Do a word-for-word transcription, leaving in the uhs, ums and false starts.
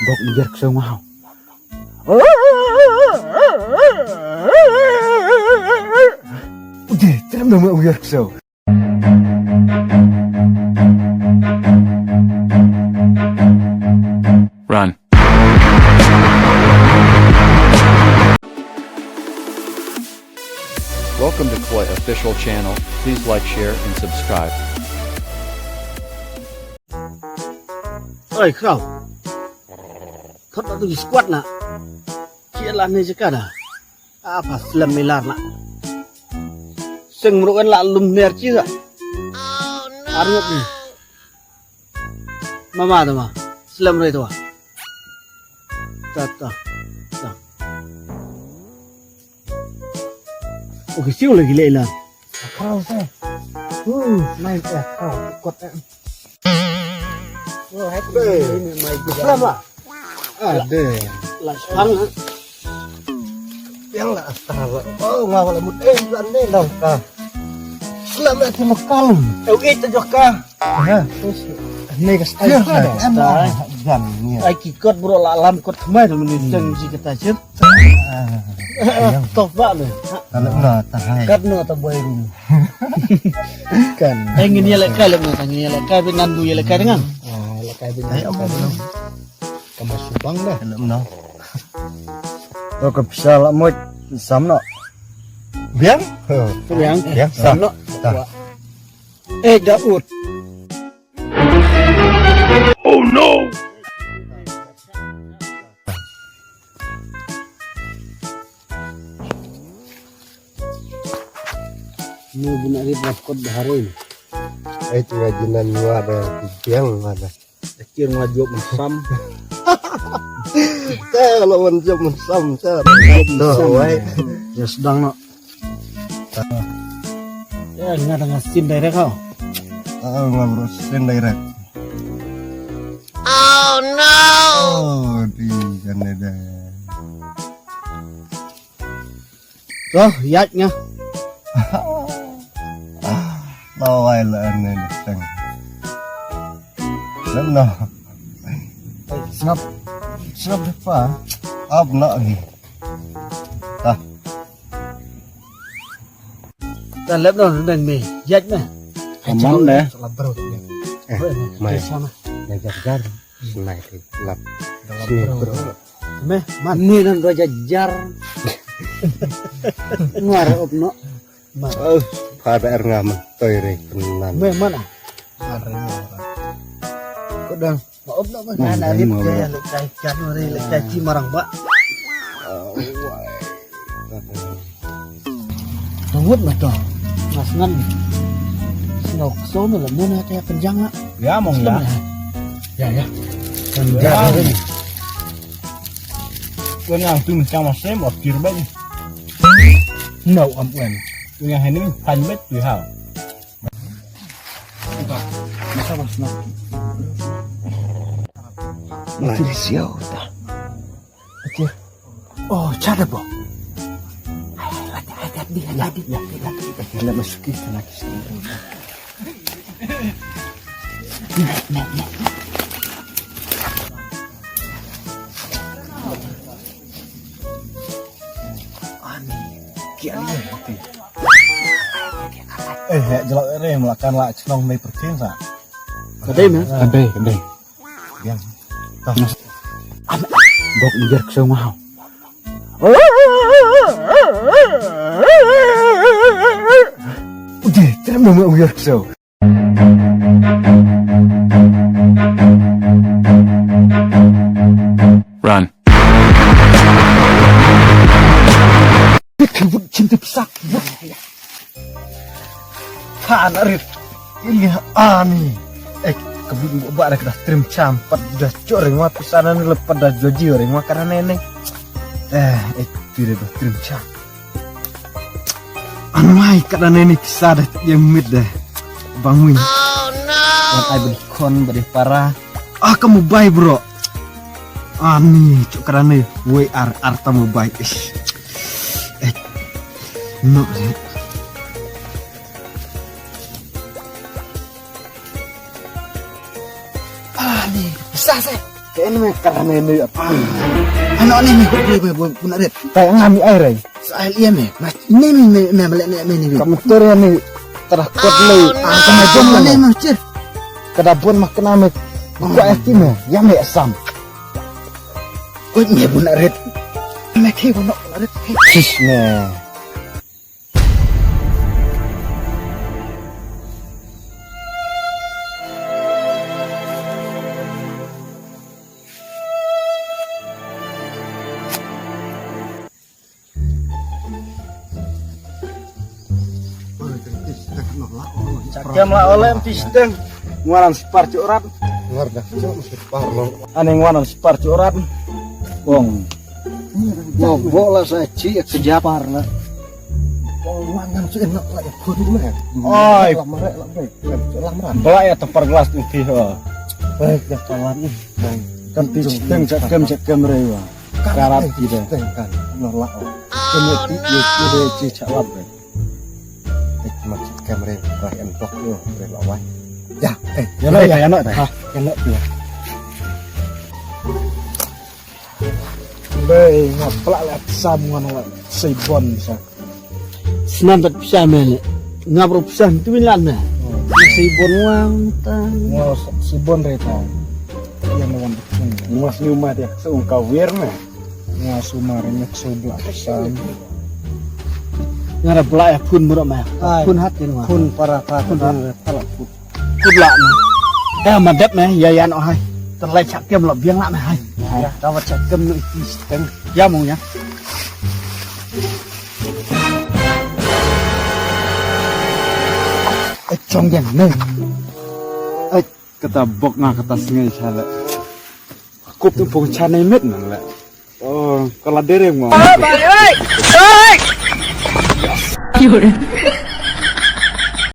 Bok u jar ksew nga haw. Ude, trem dong ma u jar ksew. Run. Welcome to Koi Official Channel. Please like, share, and subscribe. Oi, khraw. Thot tu squad na. Cia lah ni jaka dah. Apa slem milar na. Seng mruk en la lum ner ci sa. Arngut ni. Mama tu ma. Slem rei tu. Ta ta. Ta. Oke, siu lagi le ilan. Kau sa. Uh, main eh kau kot eh. Slem ah. Ada. Lah sang. Yang lah asal. Oh, ngawal mut eh lan ne nang ka. Slem eh ti makal. Eh, eh, tu jaka. Ha, terus ni ka style ka dah. Jan ni. Ai ki kot bro la lam kot kemai tu meni teng ji kata cip. Toh ba ni. Kalau na tahai. Kat na ta boy room. Kan. Ai ngin ya lekai lem na ngin ya lekai bin nandu ya lekai dengan. Ah, lekai bin. Ai om. Kama subang dah. Kalau na. Lo ka pisa la mut sam no. Biang? Biang. Biang sam no. Eh, Daud. Oh no! Ni buna rit na kot baharin. Ai tu ngaji nan wa da tiang wa da. Kir ngajop sam. Te lo wan jop sam te. Dah wai. Ya sedang nak. Ya, nga tengah scene direct kau. Ah, nga bro scene direct. Oh no. Oh, di kan ada. Roh, yat nga. Lawai la ane ni teng. Lem no. Snap. Snap depa. Ab nak ni. Tah. Dah lep no rendang me. Yat me. Amam deh. Salah bro. Eh, mai. Sana. Najar jar. Senai ti lap. Sini bro. Me, man. Ni nan roja jar. Ngar op no. Man. Oh, pada er ngam toy re kenan. Me, man. Are ngam. Kodang. Ma op no man. Ana rip ke le kai kan re le kai ti marang ba. Tawut ma to. Mas ngan. Sino so no la mona te penjang la. Ya mong ya. Ya ya. Penjang ni. Wen yang tu mesti masih mau kir bagi. No am wen. Tu yang ini pan bet tu ha. Masa mas nak. Malaysia ta. Okey. Oh, cara bo. Hati-hati, hati-hati. Ya, ya. Kita masuki sana ke sini. Naik, naik, naik. Ani, kia ni hati. Eh, ya, jelak ni, melakan lah, cenong ni perchin sa. Kadai, man. Kadai, kadai. Biang. Tah. Bok njar ksew ngau. Udah, terima mau njar ksew. Run. Kebut cinta pisak. Ha, na rit. Ini ani. Eh, kebut ba da keda trim cham pat da choreng wa pisana ni lepat da joji orang wa karena ini. Eh, eh, tidak da trim cham. Anwai kat da neni kisa da yang mit da. Bangui. Oh no. Wan ai beri kon beri para. Ah, kamu bai bro. Ani cuk kat da ne. Wei ar ar tamu bai. Ish. Eh. No. Ani bisa saya. Ka en me ka me me ap. Ano ni me ko me bu na ret. Ka nga mi ai rai. Sa ai ye me. Mas ni me me me me ne me ni. Ka motor ya ni. Tara kot le. Ah, ka me bon ne me chir. Ka da bon ma kena me. Ko ai ti me. Ya me sam. Ko me bu na ret. Me ke bu na ret. Sis me. Kem la olem ti steng. Ngwanan spar curat. Ngar dah cuk spar lo. Ane ngwanan spar curat. Bong. Bo bo la sa ci kejap. Spar la. Bong ngwanan su enak la ya kudu me. Oi. Lam rek la be. Lam rek. Bela ya tempar gelas tu ti ho. Baik dah kawan. Kan ti steng cak kem cak kem rewa. Karap ti deh. Steng kan. Nolak. Kena ti ye ti deh ci cak lap deh. Eh, mat cak kem rewa. Rai entok yo. Rewa wai. Ya, eh, ya no, ya no. Ha, ya no ya. Bei ngap plak lak sam ngan lak sei bon sa. Snam tat pisa me le. Ngap ro pisa tu min lan me. Sei bon wang ta. Ngo sei bon re ta. Yang wan. Ngo sni uma dia so ung ka wir me. Ngo suma re mek so blak sam. Ngara blak ya pun murok me. Ai. Pun hat ni ngo. Pun para pa pun. Pun hat. Para pun. Kut la na. Ka ma dep me ya ya no hai. Tan lai chak kem la biang la me hai. Ya, ka wat chak kem no iti steng. Ya mo ya. Ai chong yang ne. Ai kata bok nga kata sngai chala. Kup tu pung chane met nang la. Oh, kala dere mo. Oh, bhai, oi! Oi!